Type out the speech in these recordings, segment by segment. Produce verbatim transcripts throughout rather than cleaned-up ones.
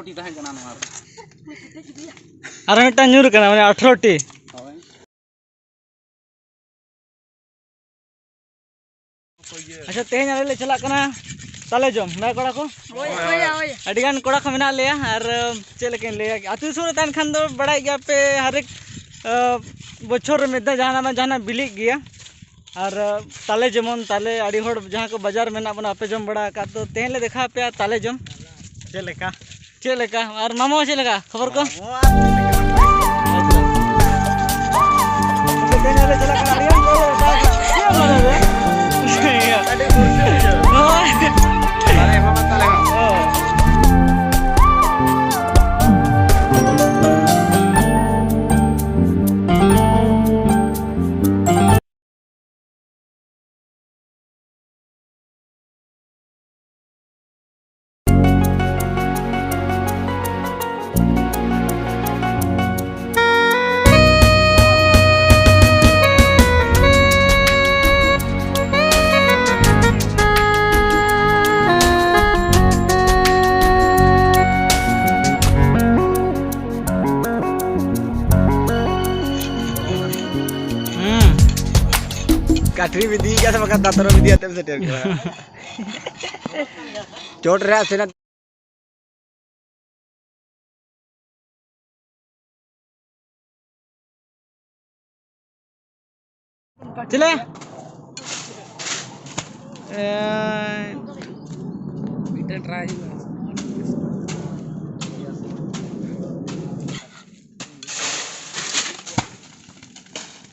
T ᱛᱟᱦᱮᱸ ᱠᱟᱱᱟ ᱱᱚᱣᱟ ᱨᱮ᱾ ᱟᱨ ᱢᱤᱫᱴᱟᱝ ᱧᱩᱨ ᱠᱟᱱᱟ, ᱢᱟᱱᱮ ᱟᱴᱷᱨᱚ ᱴᱤ᱾ ᱦᱳᱭ᱾ ᱟᱪᱪᱷᱟ, ᱛᱮᱦᱮᱧ ᱟᱞᱮ ᱞᱮ ᱪᱟᱞᱟᱜ ᱠᱟᱱᱟ ᱛᱟᱞᱮ ᱡᱚᱢ, ᱦᱮᱸ ᱠᱚᱲᱟ ᱠᱚ? ᱦᱳᱭ, ᱦᱳᱭ, ᱦᱳᱭ᱾ ᱟᱹᱰᱤ ᱜᱟᱱ ᱠᱚᱲᱟ ᱠᱚ ᱢᱮᱱᱟᱜ ᱞᱮᱭᱟ, ᱟᱨ ᱪᱮᱫ ᱞᱮᱠᱟᱧ ᱞᱟᱹᱭᱟ, ᱟᱹᱛᱩ ᱫᱤᱥᱚᱢ ᱨᱮ ᱛᱟᱦᱮᱱ ᱠᱷᱟᱱ ᱫᱚ ᱵᱟᱲᱟᱭ ᱜᱮᱭᱟ ᱯᱮ, ᱦᱟᱨᱮᱠ, ᱟ, ᱵᱚᱪᱷᱚᱨ ᱨᱮ ᱢᱤᱫ ᱫᱷᱟᱣ ᱡᱟᱦᱟᱱᱟᱜ ᱵᱟᱝ ᱡᱟᱦᱟᱱᱟᱜ ᱵᱤᱞᱤᱜ ᱜᱮᱭᱟ᱾ ᱟᱨ, ᱟ, ᱛᱟᱞᱮ ᱡᱮᱢᱚᱱ ᱛᱟᱞᱮ ᱟᱹᱰᱤ ᱦᱚᱲ ᱡᱟᱦᱟᱸ ᱠᱚ ᱵᱟᱡᱟᱨ ᱢᱮᱱᱟᱜ ᱵᱚᱱᱟ, ᱟᱯᱮ ᱡᱚᱢ ᱵᱟᱲᱟ ᱟᱠᱟᱫ, ᱛᱚ ᱛᱮᱦᱮᱧ ᱞᱮ ᱫᱮᱠᱷᱟᱣ ᱟᱯᱮᱭᱟ ᱛᱟᱞᱮ ᱡᱚᱢ ᱪᱮᱫ ᱞᱮᱠᱟ᱾ ᱪᱮᱫ ᱞᱮᱠᱟ? ᱟᱨ ᱢᱟᱢᱚ ᱪᱮᱫ ᱞᱮᱠᱟ? ᱠᱷᱚᱵᱚᱨ ᱠᱚ? ᱢᱟᱢᱚ ᱟᱨ ᱪᱮᱫ ᱞᱮᱠᱟ? ᱟᱪᱪᱷᱟ᱾ ᱛᱮᱦᱮᱧ ᱞᱮ ᱪᱟᱞᱟᱜ ᱠᱟᱱᱟ, ᱟᱹᱰᱤ ᱜᱟᱱ ᱠᱚ ᱪᱮᱫ ᱮᱢ ᱢᱚᱱᱮ ᱫᱟ? ᱟᱹᱰᱤ ᱠᱩᱥᱤ ᱵᱩᱡᱷᱟᱹᱣ᱾ ᱦᱳᱭ᱾ ᱛᱟᱦᱞᱮ ᱮᱢᱟ ᱢᱟ ᱛᱟᱦᱞᱮ ᱢᱟ᱾ ᱦᱳᱭ᱾ ᱦᱩᱸ᱾ ᱠᱟᱴᱨᱤᱢ ᱤᱫᱤᱭᱮᱫ ᱠᱟᱱ ᱥᱮ ᱵᱟᱠᱷᱟᱱ ᱫᱟᱛᱨᱚᱢ ᱤᱫᱤᱭᱟᱛᱮᱢ ᱥᱮᱴᱮᱨ ᱠᱟᱱᱟ? ᱪᱚᱴ ᱨᱮ ᱥᱮᱱ ᱪᱮᱞᱮ? ᱮᱸ᱾ ᱢᱤᱫᱴᱮᱱ ᱴᱨᱟᱭ ᱦᱩᱭᱩᱜᱼᱟ᱾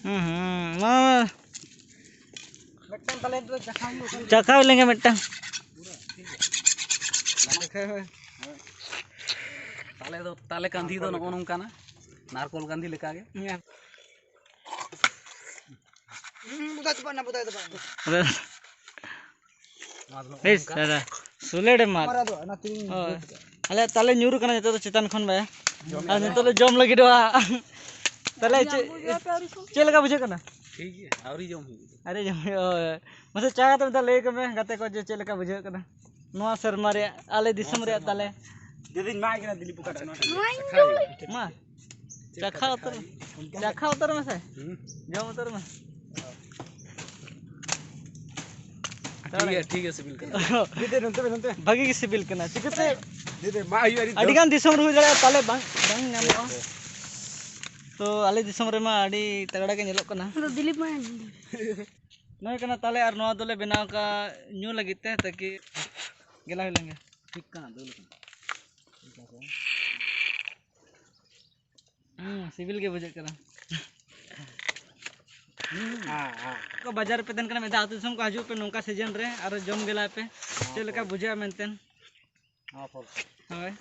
ᱦᱩᱸ, ᱦᱩᱸ, ᱢᱟ, ᱢᱟ᱾ ᱢᱤᱫᱴᱟᱝ ᱛᱟᱦᱞᱮ ᱱᱤᱛᱚᱜ ᱫᱚ ᱪᱟᱠᱷᱟ ᱦᱩᱭᱩᱜ ᱠᱟᱱᱟ᱾ ᱪᱟᱠᱷᱟ ᱦᱩᱭ ᱞᱮᱱ ᱜᱮ ᱢᱤᱫᱴᱟᱝ᱾ ᱛᱟᱞᱮ ᱫᱚ, ᱛᱟᱞᱮ ᱠᱟᱱᱫᱷᱤ ᱫᱚ ᱱᱚᱜᱼᱚ ᱱᱚᱝᱠᱟᱱᱟ, ᱱᱟᱨᱠᱳᱞ ᱠᱟᱱᱫᱷᱤ ᱞᱮᱠᱟᱜᱮ᱾ ᱦᱩᱸ, ᱵᱩᱫᱟᱹᱭ ᱛᱚᱯᱟᱜ ᱱᱟ, ᱵᱩᱫᱟᱹᱭ ᱛᱚᱯᱟᱜ ᱱᱟ᱾ ᱢᱟᱫ ᱱᱚᱜᱼᱚ ᱵᱮᱥ, ᱱᱚᱝᱠᱟ᱾ ᱫᱟᱫᱟ, ᱥᱩᱞᱮᱴ ᱢᱟᱫ᱾ ᱢᱟᱨᱟ ᱫᱚ, ᱚᱱᱟ ᱛᱮᱜᱮᱧ ᱦᱳᱭ᱾ ᱵᱩᱡᱽ ᱠᱮᱫᱟ᱾ ᱟᱞᱮ ᱛᱟᱞᱮ ᱧᱩᱨ ᱠᱟᱱᱟ ᱱᱤᱛᱚᱜ ᱫᱚ ᱪᱮᱛᱟᱱ ᱠᱷᱚᱱ ᱵᱟᱭᱟ᱾ ᱡᱚᱢ ᱟᱨ ᱧᱟᱢ ᱱᱤᱛᱚᱜ ᱞᱮ ᱡᱚᱢ ᱞᱟᱹᱜᱤᱫᱚᱜᱼᱟ᱾ ᱛᱟᱦᱞᱮ ᱪᱮᱫ, ᱪᱮᱫ ᱞᱮᱠᱟ ᱵᱩᱡᱷᱟᱹᱜ ᱠᱟᱱᱟ? ᱴᱷᱤᱠ ᱜᱮᱭᱟ, ᱟᱹᱣᱨᱤ ᱡᱚᱢ ᱦᱩᱭᱩᱜᱼᱟ᱾ ᱟᱹᱣᱨᱤ ᱡᱚᱢ ᱦᱩᱭᱩᱜᱼᱟ, ᱦᱳᱭ᱾ ᱢᱟᱥᱮ ᱪᱟ ᱠᱟᱛᱮ ᱢᱤᱫ ᱫᱷᱟᱣ ᱞᱟᱹᱭ ᱠᱚᱢᱮ ᱜᱟᱛᱮ ᱠᱚ ᱡᱮ ᱪᱮᱫ ᱞᱮᱠᱟ ᱵᱩᱡᱷᱟᱹᱜ ᱠᱟᱱᱟ ᱱᱚᱣᱟ ᱥᱮᱨᱢᱟ ᱨᱮᱭᱟᱜ, ᱟᱞᱮ ᱫᱤᱥᱚᱢ ᱱᱚᱣᱟ ᱨᱮᱭᱟᱜ ᱥᱮᱨᱢᱟ ᱛᱟᱞᱮ᱾ ᱨᱮᱭᱟᱜ᱾ ᱫᱤᱫᱤᱧ ᱢᱟᱭ ᱠᱟᱱᱟ ᱫᱤᱞᱤᱯ ᱚᱠᱟᱴᱟᱜ ᱱᱚᱣᱟ ᱴᱷᱮᱱ᱾ ᱢᱟ ᱪᱟᱠᱷᱟ ᱩᱛᱟᱹᱨ ᱢᱮ᱾ ᱪᱟᱠᱷᱟ ᱩᱛᱟᱹᱨ ᱢᱮᱥᱮ᱾ ᱦᱩᱸ᱾ ᱡᱚᱢ ᱩᱛᱟᱹᱨ ᱢᱮ᱾ ᱴᱷᱤᱠ ᱜᱮᱭᱟ, ᱴᱷᱤᱠ ᱜᱮᱭᱟ, ᱥᱤᱵᱤᱞ ᱠᱟᱱᱟ᱾ ᱫᱤᱫᱤ ᱱᱚᱱᱛᱮ ᱢᱮ, ᱱᱚᱱᱛᱮ᱾ ᱵᱷᱟᱜᱤ ᱜᱮ ᱥᱤᱵᱤᱞ ᱠᱟᱱᱟ᱾ ᱪᱤᱠᱟᱹᱛᱮ? ᱫᱤᱫᱤ ᱢᱟ ᱦᱩᱭᱩᱜᱼᱟ, ᱟᱹᱰᱤ ᱟᱹᱰᱤ ᱜᱟᱱ ᱫᱤᱥᱚᱢ ᱨᱮ ᱦᱩᱭ ᱫᱟᱲᱮᱭᱟᱜᱼᱟ, ᱛᱟᱦᱞᱮ ᱵᱟᱝ, ᱵᱟᱝ ᱧᱟᱢᱚᱜᱼᱟ᱾ ᱛᱚ ᱟᱞᱮ ᱫᱤᱥᱚᱢ ᱨᱮᱢᱟ ᱟᱹᱰᱤ ᱛᱟᱜᱲᱟ ᱜᱮ ᱧᱮᱞᱚᱜ ᱠᱟᱱᱟ᱾ ᱟᱫᱚ ᱫᱤᱞᱤᱯ ᱢᱟ ᱱᱚᱜᱼᱚᱭ ᱠᱟᱱᱟ ᱛᱟᱦᱞᱮ, ᱟᱨ ᱱᱚᱣᱟ ᱫᱚᱞᱮ ᱵᱮᱱᱟᱣ ᱠᱟᱜᱼᱟ ᱧᱩ ᱞᱟᱹᱜᱤᱫ ᱛᱮ, ᱛᱟᱠᱤ ᱜᱮᱞᱟ ᱦᱩᱭ ᱞᱮᱱ ᱜᱮ᱾ ᱴᱷᱤᱠ ᱠᱟᱱᱟ, ᱫᱟᱹᱞ ᱠᱟᱱᱟ᱾ ᱦᱩᱸ, ᱥᱤᱵᱤᱞ ᱜᱮ ᱵᱩᱡᱷᱟᱹᱜ ᱠᱟᱱᱟ᱾ ᱦᱮᱸ, ᱦᱮᱸ᱾ ᱠᱚ ᱵᱟᱡᱟᱨ ᱨᱮᱯᱮ ᱛᱟᱦᱮᱱ ᱠᱟᱱᱟ, ᱢᱤᱫ ᱫᱷᱟᱣ ᱟᱹᱛᱩ ᱫᱤᱥᱚᱢ ᱠᱚ ᱦᱤᱡᱩᱜ ᱯᱮ ᱱᱚᱝᱠᱟ ᱥᱤᱡᱤᱱ ᱨᱮ, ᱟᱨ ᱡᱚᱢ ᱜᱮᱞᱟᱭ ᱯᱮ᱾ ᱪᱮᱫ ᱞᱮᱠᱟ ᱵᱩᱡᱷᱟᱹᱜᱼᱟ ᱢᱮᱱᱛᱮ? ᱦᱮᱸ, ᱯᱚᱨ᱾ ᱦᱳᱭ᱾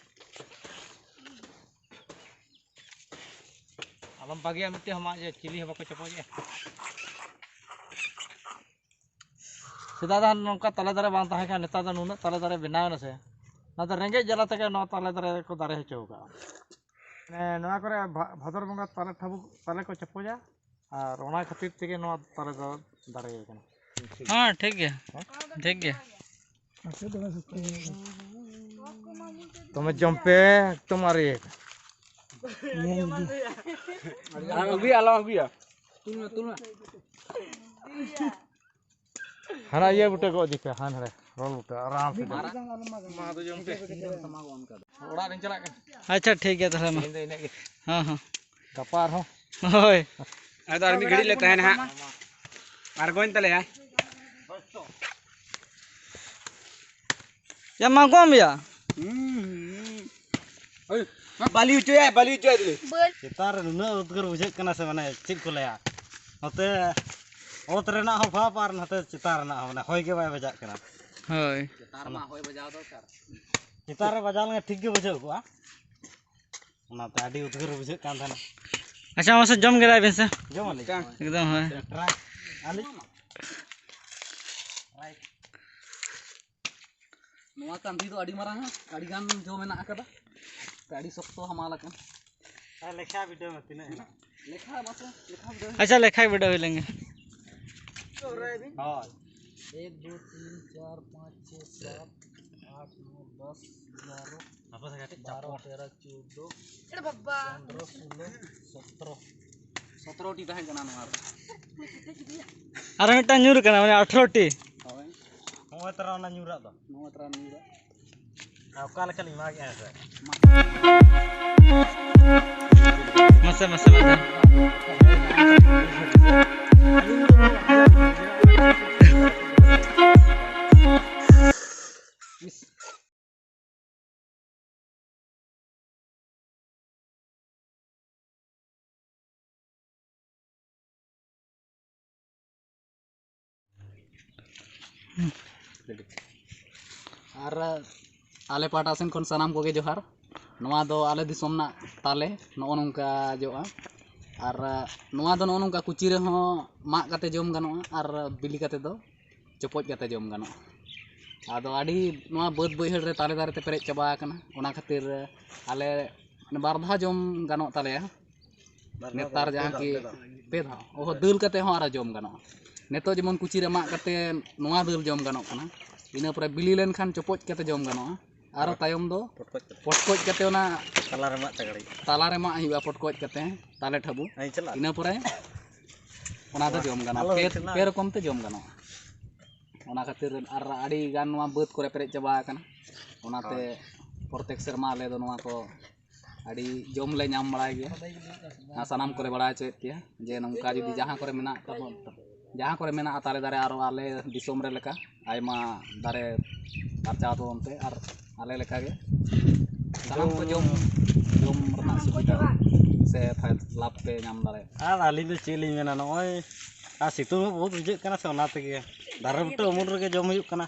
ᱟᱞᱚᱢ ᱵᱟᱹᱜᱤᱭᱟ ᱢᱤᱫᱴᱮᱡ ᱦᱚᱸ ᱢᱟᱜ ᱡᱮ ᱪᱤᱞᱤ ᱦᱚᱸ ᱵᱟᱠᱚ ᱪᱚᱯᱚᱡᱮᱜᱼᱟ᱾ ᱥᱮᱫᱟᱭ ᱫᱚ ᱱᱚᱝᱠᱟ ᱛᱟᱞᱮ ᱫᱟᱨᱮ ᱵᱟᱝ ᱛᱟᱦᱮᱸ ᱠᱟᱱᱟ, ᱱᱮᱛᱟᱨ ᱫᱚ ᱱᱩᱱᱟᱹᱜ ᱛᱟᱞᱮ ᱫᱟᱨᱮ ᱵᱮᱱᱟᱣ ᱮᱱᱟ ᱥᱮ, ᱚᱱᱟ ᱫᱚ ᱨᱮᱸᱜᱮᱡ ᱡᱟᱞᱟ ᱛᱮᱜᱮ ᱱᱚᱣᱟ ᱛᱟᱞᱮ ᱫᱟᱨᱮ ᱠᱚ ᱫᱟᱨᱮ ᱦᱚᱪᱚ ᱟᱠᱟᱫᱼᱟ᱾ ᱢᱟᱱᱮ ᱱᱚᱣᱟ ᱠᱚᱨᱮ ᱵᱷᱟ-, ᱵᱷᱟᱫᱚᱨ ᱵᱚᱸᱜᱟ ᱛᱟᱞᱮ ᱴᱷᱟᱵᱩ, ᱛᱟᱞᱮ ᱠᱚ ᱪᱟᱯᱚᱡᱟ, ᱟᱨ ᱚᱱᱟ ᱠᱷᱟᱹᱛᱤᱨ ᱛᱮᱜᱮ ᱱᱚᱣᱟ ᱛᱟᱞᱮ ᱫᱚ ᱫᱟᱨᱮ ᱟᱠᱟᱱᱟ᱾ ᱦᱮᱸ, ᱴᱷᱤᱠ ᱜᱮᱭᱟ, ᱴᱷᱤᱠ ᱜᱮᱭᱟ᱾ ᱫᱚᱢᱮ ᱡᱚᱢ ᱯᱮ, ᱮᱠᱫᱚᱢ ᱟᱨ ᱤᱭᱟᱹ᱾ ᱟᱞᱚᱢ ᱟᱹᱜᱩᱭᱟ, ᱟᱞᱚᱢ ᱟᱹᱜᱩᱭᱟ᱾ ᱦᱟᱱᱟ ᱤᱭᱟᱹ ᱵᱩᱴᱟᱹ ᱠᱚ ᱤᱫᱤ ᱯᱮ, ᱦᱟᱱ ᱦᱟᱸᱰᱮ ᱨᱚᱞ ᱵᱩᱴᱟᱹ ᱟᱨᱟᱢ ᱥᱮ᱾ ᱢᱟ ᱫᱚ ᱡᱚᱢ ᱯᱮ᱾ ᱚᱲᱟᱜ ᱨᱤᱧ ᱪᱟᱞᱟᱜ ᱠᱟᱱᱟ᱾ ᱟᱪᱪᱷᱟ, ᱴᱷᱤᱠ ᱜᱮᱭᱟ ᱛᱟᱦᱞᱮ ᱢᱟ᱾ ᱛᱮᱦᱮᱧ ᱫᱚ ᱤᱱᱟᱹᱜ ᱜᱮ᱾ ᱦᱮᱸ, ᱦᱮᱸ᱾ ᱜᱟᱯᱟ ᱟᱨᱦᱚᱸ᱾ ᱦᱳᱭ᱾ ᱟᱫᱚ ᱟᱨ ᱢᱤᱫ ᱜᱷᱟᱹᱲᱤᱡ ᱞᱮ ᱛᱟᱦᱮᱱᱟ ᱦᱟᱸᱜ᱾ ᱟᱬᱜᱚᱧ ᱛᱟᱞᱮᱭᱟ᱾ ᱭᱟ ᱢᱟ ᱠᱚᱢ ᱭᱟ᱾ ᱦᱩᱸ, ᱦᱩᱸ᱾ ᱳᱭ, ᱵᱟᱹᱞᱤ ᱦᱚᱪᱚᱭᱟ, ᱵᱟᱹᱞᱤ ᱦᱚᱪᱚᱭᱟ ᱫᱤᱞᱤ᱾ ᱪᱮᱛᱟᱱ ᱨᱮ ᱱᱩᱱᱟᱹᱜ ᱩᱫᱽᱜᱟᱹᱨ ᱵᱩᱡᱷᱟᱹᱜ ᱠᱟᱱᱟ ᱥᱮ, ᱢᱟᱱᱮ ᱪᱮᱫ ᱠᱚ ᱞᱟᱹᱭᱟ, ᱱᱚᱛᱮ ᱚᱛ ᱨᱮᱱᱟᱜ ᱦᱚᱸ ᱵᱷᱟᱵᱽ ᱟᱨ ᱱᱚᱛᱮ ᱪᱮᱛᱟᱱ ᱨᱮᱱᱟᱜ ᱦᱚᱸ, ᱢᱟᱱᱮ ᱦᱚᱭ ᱜᱮ ᱵᱟᱭ ᱵᱟᱡᱟᱜ ᱠᱟᱱᱟ᱾ ᱦᱳᱭ᱾ ᱪᱮᱛᱟᱱ ᱨᱮᱢᱟ ᱦᱚᱭ ᱵᱟᱡᱟᱣ ᱫᱚᱨᱠᱟᱨ᱾ ᱪᱮᱛᱟᱱ ᱨᱮ ᱵᱟᱡᱟᱣ ᱞᱮᱱᱠᱷᱟᱱ ᱴᱷᱤᱠ ᱜᱮ ᱵᱩᱡᱷᱟᱹᱣ ᱠᱚᱜᱼᱟ, ᱚᱱᱟᱛᱮ ᱟᱹᱰᱤ ᱩᱫᱽᱜᱟᱹᱨ ᱵᱩᱡᱷᱟᱹᱜ ᱠᱟᱱ ᱛᱟᱦᱮᱱᱟ᱾ ᱟᱪᱪᱷᱟ, ᱢᱟᱥᱮ ᱡᱚᱢ ᱜᱮᱞᱟᱭ ᱵᱮᱱ ᱥᱮ᱾ ᱡᱚᱢ ᱟᱹᱞᱤᱧ᱾ ᱮᱠᱫᱚᱢ, ᱦᱳᱭ᱾ ᱴᱨᱟᱭ ᱟᱹᱞᱤᱧ᱾ ᱱᱚᱣᱟ ᱠᱟᱱᱫᱷᱤ ᱫᱚ ᱟᱹᱰᱤ ᱢᱟᱨᱟᱝᱟ, ᱟᱹᱰᱤ ᱜᱟᱱ ᱡᱚ ᱢᱮᱱᱟᱜ ᱟᱠᱟᱫᱟ, ᱟᱹᱰᱤ ᱥᱚᱠᱛᱚ ᱦᱟᱢᱟᱞ ᱟᱠᱟᱱ᱾ ᱟᱨ ᱞᱮᱠᱷᱟ ᱵᱤᱰᱟᱹᱣ ᱢᱮ ᱛᱤᱱᱟᱹᱜ ᱦᱮᱱᱟᱜ᱾ ᱞᱮᱠᱷᱟ ᱢᱟᱥᱮ, ᱞᱮᱠᱷᱟ ᱵᱤᱰᱟᱹᱣ᱾ ᱟᱪᱪᱷᱟ, ᱞᱮᱠᱷᱟ ᱵᱤᱰᱟᱹᱣ ᱦᱩᱭ ᱞᱮᱱ ᱜᱮ᱾ ᱦᱳᱭ᱾ ᱮᱠ, ᱫᱩ, ᱛᱤᱱ, ᱪᱟᱨ, ᱯᱟᱸᱪ, ᱪᱷᱚᱭ, ᱥᱟᱛ, ᱟᱴ, ᱱᱚᱭ, ᱫᱚᱥ, ᱮᱜᱟᱨᱚ᱾ ᱛᱮᱨᱚ, ᱪᱳᱫᱽᱫᱳ, ᱮ ᱵᱟᱵᱟ᱾ ᱯᱚᱱᱨᱚ, ᱥᱳᱞᱳ, ᱥᱚᱛᱨᱚ᱾ ᱥᱚᱛᱨᱚ ᱴᱤ ᱛᱟᱦᱮᱸ ᱠᱟᱱᱟ ᱱᱚᱣᱟ ᱨᱮ᱾ ᱟᱨ ᱢᱤᱫᱴᱟᱝ ᱧᱩᱨ ᱠᱟᱱᱟ, ᱢᱟᱱᱮ ᱟᱴᱷᱨᱚ ᱴᱤ᱾ ᱦᱳᱭ᱾ ᱱᱚᱜᱼᱚᱭ ᱛᱟᱨᱟ ᱚᱱᱟ ᱧᱩᱨᱟᱜ ᱫᱚ᱾ ᱱᱚᱜᱼᱚᱭ ᱛᱟᱨᱟ ᱧᱩᱨᱟᱜ᱾ ᱟᱨ ᱚᱠᱟ ᱞᱮᱠᱟᱞᱤᱧ ᱮᱢᱟ ᱠᱮᱫᱼᱟ ᱥᱮ? ᱢᱟᱥᱮ, ᱢᱟᱥᱮ, ᱢᱟᱥᱮ᱾ ᱟᱨ ᱟᱞᱮ ᱯᱟᱦᱴᱟ ᱥᱮᱱ ᱠᱷᱚᱱ ᱥᱟᱱᱟᱢ ᱠᱚᱜᱮ ᱡᱚᱦᱟᱨ᱾ ᱱᱚᱣᱟ ᱫᱚ ᱟᱞᱮ ᱫᱤᱥᱚᱢ ᱨᱮᱱᱟᱜ ᱛᱟᱞᱮ, ᱱᱚᱜᱼᱚ ᱱᱚᱝᱠᱟ ᱡᱚᱜᱼᱟ᱾ ᱟᱨ ᱱᱚᱣᱟ ᱫᱚ ᱱᱚᱜᱼᱚ ᱱᱚᱝᱠᱟ ᱠᱩᱪᱤ ᱨᱮᱦᱚᱸ ᱢᱟᱜ ᱠᱟᱛᱮ ᱡᱚᱢ ᱜᱟᱱᱚᱜᱼᱟ ᱟᱨ ᱵᱤᱞᱤ ᱠᱟᱛᱮ ᱫᱚ ᱪᱚᱯᱚᱡ ᱠᱟᱛᱮ ᱡᱚᱢ ᱜᱟᱱᱚᱜᱼᱟ᱾ ᱟᱫᱚ ᱟᱹᱰᱤ ᱱᱚᱣᱟ ᱵᱟᱹᱫᱽ ᱵᱟᱹᱭᱦᱟᱹᱲ ᱨᱮ ᱛᱟᱞᱮ ᱫᱟᱨᱮ ᱛᱮ ᱯᱮᱨᱮᱡ ᱪᱟᱵᱟ ᱟᱠᱟᱱᱟ, ᱚᱱᱟ ᱠᱷᱟᱹᱛᱤᱨ ᱟᱞᱮ ᱵᱟᱨ ᱫᱷᱟᱣ ᱡᱚᱢ ᱜᱟᱱᱚᱜ ᱛᱟᱞᱮᱭᱟ᱾ ᱵᱟᱨ ᱫᱷᱟᱣ ᱱᱮᱛᱟᱨ ᱫᱚ ᱡᱟᱦᱟᱸ ᱯᱮ ᱠᱤ ᱫᱷᱟᱣ, ᱯᱮ ᱫᱷᱟᱣ᱾ ᱯᱮ ᱫᱷᱟᱣ, ᱚᱦᱚ, ᱫᱟᱹᱞ ᱠᱟᱛᱮ ᱦᱚᱸ ᱟᱨᱚ ᱡᱚᱢ ᱜᱟᱱᱚᱜᱼᱟ᱾ ᱱᱤᱛᱚᱜ ᱡᱮᱢᱚᱱ ᱠᱩᱪᱤ ᱨᱮ ᱢᱟᱜ ᱠᱟᱛᱮ ᱱᱚᱣᱟ ᱫᱟᱹᱞ ᱡᱚᱢ ᱜᱟᱱᱚᱜ ᱠᱟᱱᱟ, ᱤᱱᱟᱹ ᱯᱚᱨᱮ ᱵᱤᱞᱤ ᱞᱮᱱᱠᱷᱟᱱ ᱪᱚᱯᱚᱡ ᱠᱟᱛᱮ ᱡᱚᱢ ᱜᱟᱱᱚᱜᱼᱟ᱾ ᱟᱨᱚ ᱦᱳᱭ᱾ ᱛᱟᱭᱚᱢ ᱫᱚ ᱯᱚᱴᱠᱚᱡ ᱠᱟᱛᱮ᱾ ᱯᱚᱴᱠᱚᱡ ᱠᱟᱛᱮ ᱚᱱᱟ ᱛᱟᱞᱟ ᱨᱮ ᱢᱟᱜ ᱪᱟᱜᱟᱲ ᱦᱩᱭᱩᱜᱼᱟ᱾ ᱛᱟᱞᱟ ᱨᱮ ᱢᱟᱜ ᱦᱩᱭᱩᱜᱼᱟ ᱯᱚᱴᱠᱚᱡ ᱠᱟᱛᱮ, ᱛᱟᱞᱮ ᱴᱷᱟᱹᱵᱩ᱾ ᱦᱮᱸ, ᱪᱟᱞᱟᱜ᱾ ᱤᱱᱟᱹ ᱯᱚᱨᱮ ᱚᱱᱟ ᱫᱚ ᱡᱚᱢ ᱜᱟᱱᱚᱜᱼᱟ᱾ ᱟᱞᱚ ᱯᱮ, ᱪᱟᱞᱟᱜ᱾ ᱯᱮ ᱨᱚᱠᱚᱢ ᱛᱮ ᱡᱚᱢ ᱜᱟᱱᱚᱜᱼᱟ᱾ ᱚᱱᱟ ᱠᱷᱟᱹᱛᱤᱨ ᱟᱨ ᱟᱹᱰᱤ ᱜᱟᱱ ᱱᱚᱣᱟ ᱵᱟᱹᱫᱽ ᱠᱚᱨᱮ ᱯᱮᱨᱮᱡ ᱪᱟᱵᱟ ᱟᱠᱟᱱᱟ᱾ ᱚᱱᱟᱛᱮ ᱦᱳᱭ᱾ ᱯᱨᱚᱛᱮᱠ ᱥᱮᱨᱢᱟ ᱟᱞᱮ ᱫᱚ ᱱᱚᱣᱟ ᱠᱚ ᱟᱹᱰᱤ ᱡᱚᱢ ᱞᱮ ᱧᱟᱢ ᱵᱟᱲᱟᱭ ᱜᱮᱭᱟ᱾ ᱟᱨ ᱥᱟᱱᱟᱢ ᱠᱚᱞᱮ ᱵᱟᱲᱟᱭ ᱦᱚᱪᱚᱭᱮᱫ ᱯᱮᱭᱟ ᱡᱮ ᱱᱚᱝᱠᱟ ᱡᱩᱫᱤ ᱡᱟᱦᱟᱸ ᱠᱚᱨᱮ ᱢᱮᱱᱟᱜ ᱛᱟᱵᱚᱱ, ᱡᱟᱦᱟᱸ ᱠᱚᱨᱮ ᱢᱮᱱᱟᱜᱼᱟ ᱛᱟᱞᱮ ᱫᱟᱨᱮ, ᱟᱨᱚ ᱟᱞᱮ ᱫᱤᱥᱚᱢ ᱨᱮ ᱞᱮᱠᱟ ᱟᱭᱢᱟ ᱫᱟᱨᱮ ᱯᱟᱨᱪᱟᱣ ᱛᱟᱵᱚᱱ ᱯᱮ ᱟᱨ ᱟᱞᱮ ᱞᱮᱠᱟ ᱜᱮ ᱥᱟᱱᱟᱢ ᱠᱚ ᱡᱚᱢ, ᱡᱚᱢ ᱨᱮᱱᱟᱜ ᱥᱩᱵᱤᱫᱷᱟ ᱥᱮ ᱯᱷᱟᱭᱫᱟ ᱞᱟᱵᱷ ᱯᱮ ᱧᱟᱢ ᱫᱟᱲᱮᱭᱟᱜᱼᱟ᱾ ᱟᱨ ᱟᱹᱞᱤᱧ ᱫᱚ ᱪᱮᱫ ᱞᱤᱧ ᱢᱮᱱᱟ, ᱱᱚᱜᱼᱚᱭ ᱟᱨ ᱥᱤᱛᱩᱝ ᱦᱚᱸ ᱵᱚᱦᱩᱛ ᱵᱩᱡᱷᱟᱹᱜ ᱠᱟᱱᱟ ᱥᱮ, ᱚᱱᱟ ᱛᱮᱜᱮ ᱫᱟᱨᱮ ᱵᱩᱴᱟᱹ ᱩᱢᱩᱞ ᱨᱮᱜᱮ ᱡᱚᱢ ᱦᱩᱭᱩᱜ ᱠᱟᱱᱟ᱾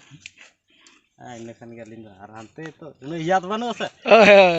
ᱦᱮᱸ, ᱤᱱᱟᱹ ᱠᱷᱟᱱ ᱜᱮ ᱟᱹᱞᱤᱧ ᱫᱚ, ᱟᱨ ᱦᱟᱱᱛᱮ ᱛᱚ ᱩᱱᱟᱹᱜ ᱤᱭᱟᱫ ᱵᱟᱹᱱᱩᱜᱼᱟ ᱥᱮ᱾ ᱦᱳᱭ, ᱦᱳᱭ᱾